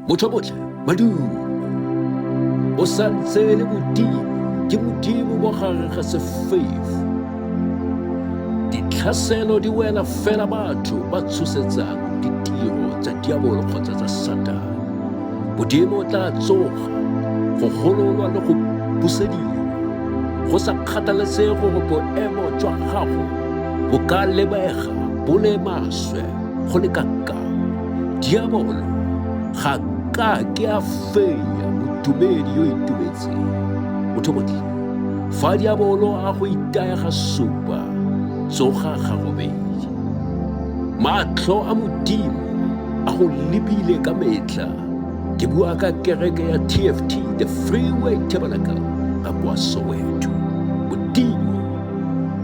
Motho botlhe, madume. O sa ntse le Modimo, ke Modimo mo gare ga sefefo. Ditlhaselo di wela fela batho ba tshosetsang ditiro tsa diabolo kgotsa tsa Satane. Modimo o tla tsoga go gololwa le go busediwa, go sa kgathalesege gore boemo jwa gago bo ka lebega bo le maswe go le kakang. Diabolo ga ka ke a fenya modumedi yo itumetseng. Motho botlhe, fa diabolo a go itaya ga supa, tsoga ga robedi. Matlho a Modimo a go lebile ka metlha. Ke bua ka kereke ya TFT, The Freeway Tabernacle, ka kwa Soweto. Modimo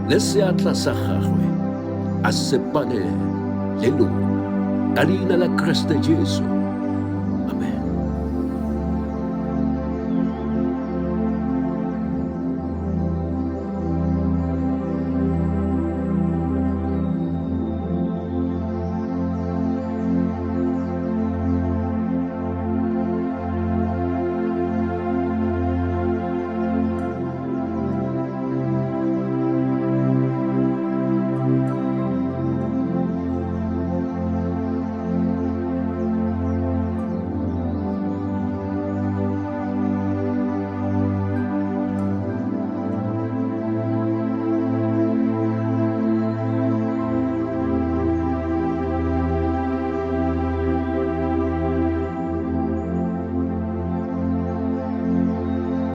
le seatla sa gagwe a sepane le lona. Ka leina la Kriste Jesu.